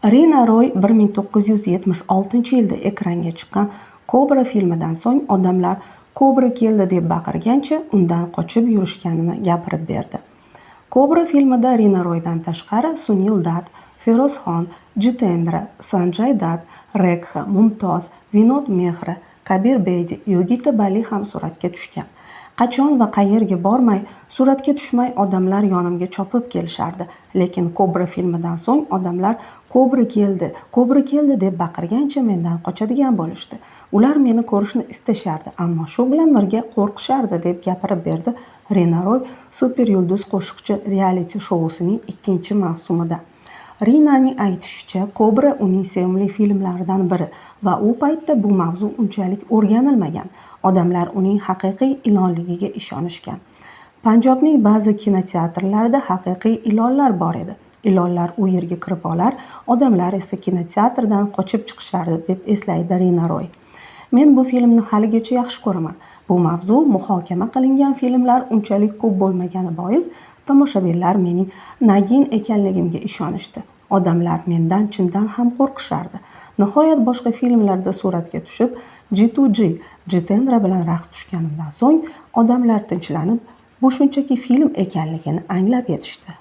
Rina Roy 1976-yilda ekranga chiqqan "Kobra" filmidan so'ng odamlar "Kobra keldi" deb baqirgancha undan qochib yurishganini gapirib berdi. "Kobra" filmida Rina Roydan tashqari Sunil Datt, Feroz Xon, Jitendra, Sanjay Datt, Rekha, Mumtoz, Vinod Mehra, Kabir Bedi, Yogita Bali ham suratga tushgan. Qachon va qayerga bormay, suratga tushmay odamlar yonimga chopib kelishardi. Lekin "Kobra" filmidan so'ng odamlar "Kobra keldi, Kobra keldi" deb baqirgancha mendan qochadigan bo'lishdi. Ular meni ko'rishni istashardi, ammo shu bilan birga qo'rqishardi, deb gapirib berdi Rina Roy "Super yulduz qo'shiqchi" realiti shousining ikkinchi mavsumida. Rinaning aytishicha, "Kobra" uning sevimli filmlaridan biri va u paytda bu mavzu unchalik o'rganilmagan. Odamlar uning haqiqiy ilonligiga ishonishgan. Panjobning ba'zi kinoteatrlarida haqiqiy ilonlar bor edi. Ilonlar u yerga kirib olar, odamlar esa kinoteatrdan qochib chiqishardi, deb eslaydi Rina Roy. Men bu filmni haligacha yaxshi ko'raman. Bu mavzu muhokama qilingan filmlar unchalik ko'p bo'lmagani bois tomoshabinlar mening nagin ekanligimga ishonishdi. Odamlar mendan chindan ham qo'rqishardi. Nihoyat boshqa filmlarda suratga tushib, G2G, Jitendra bilan raqs tushganimdan so'ng odamlar tinchlanib, bu shunchaki film ekanligini anglab yetishdi.